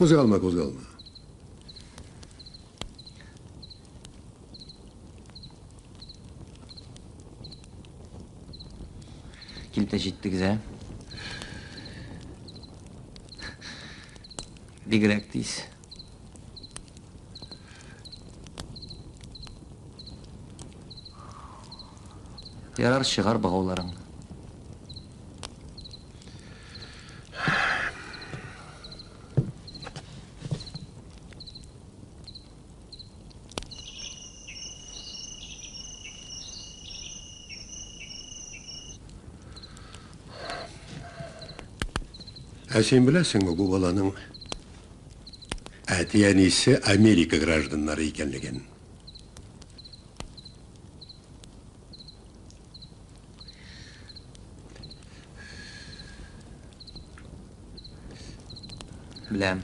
Кузгалма, кузгалма. Килеп тә җиттегез, ә? Бигрәк тиз. Ярар, чыгар богауларыңны. Ә син беләсеңме бу баланың әти-әнисе Америка гражданнары икәнлеген? Беләм.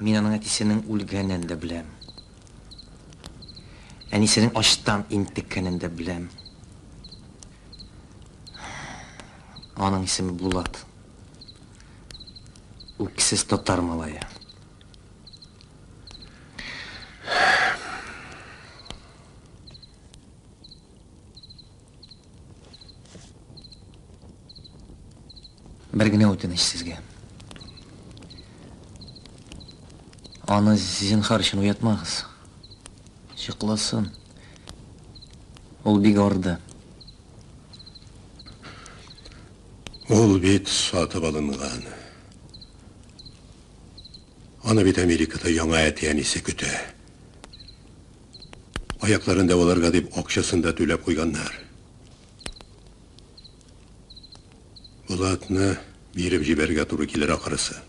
Мин аның әтисенең үлгәнен дә беләм. Әнисенең ачтан интеккәнен дә беләм. Аның исеме Булат. Үксез татар малае. Бер генә үтенеч сезгә. Аны зинһар өчен уятмагыз. Йокласын. Ул бик арды. Ул бит сатып алынган. Аны бит Америкада яңа әти-әнисе көтә. Аякларын дәваларга дип акчасын да түләп куйганнар. Булатны биреп җибәрергә туры килер ахрысы.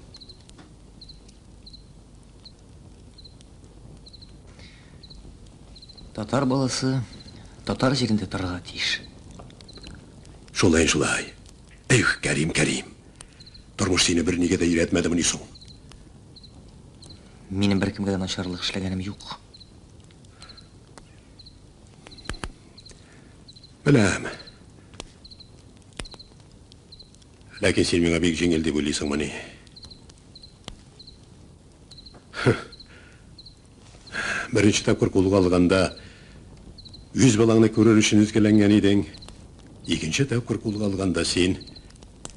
Татар баласы татар җирендә торырга тиеш. Шулай, шулай. Эх, Кәрим, Кәрим. Тормыш сине бернигә дә өйрәтмәдемени соң? Минем беркемгә дә начарлык эшләгәнем юк. Беләм. Ләкин син миңа бик җиңел дип уйлыйсыңмыни? Беренче тапкыр кулга алганда, үз балаңны күрер өчен өзгәләнгән идең. Икенче тапкыр кулга алганда син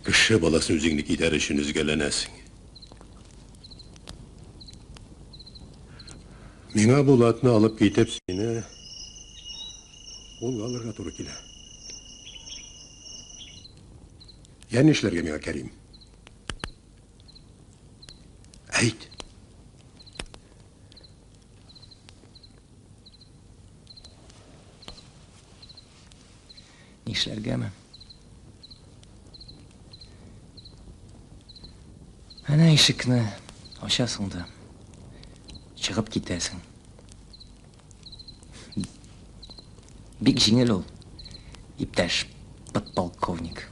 кеше баласын үзеңнеке итәр өчен өзгәләнәсең. Миңа Булатны алып китеп, сине кулга алырга туры килә. Я нишләргә миңа, Кәрим? Әйт. Нишләргәме? Әнә ишекне ачасың да чыгып китәсең. Бик җиңел ул, иптәш подполковник.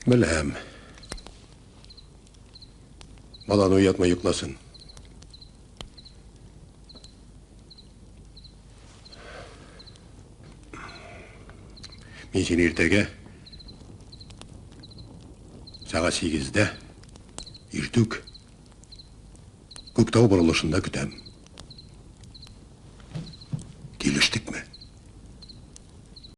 Беләм. Баланы уятма, йокласын. Мин сине иртәгә сәгать 8-дә иртүк Күктау борылышында көтәм.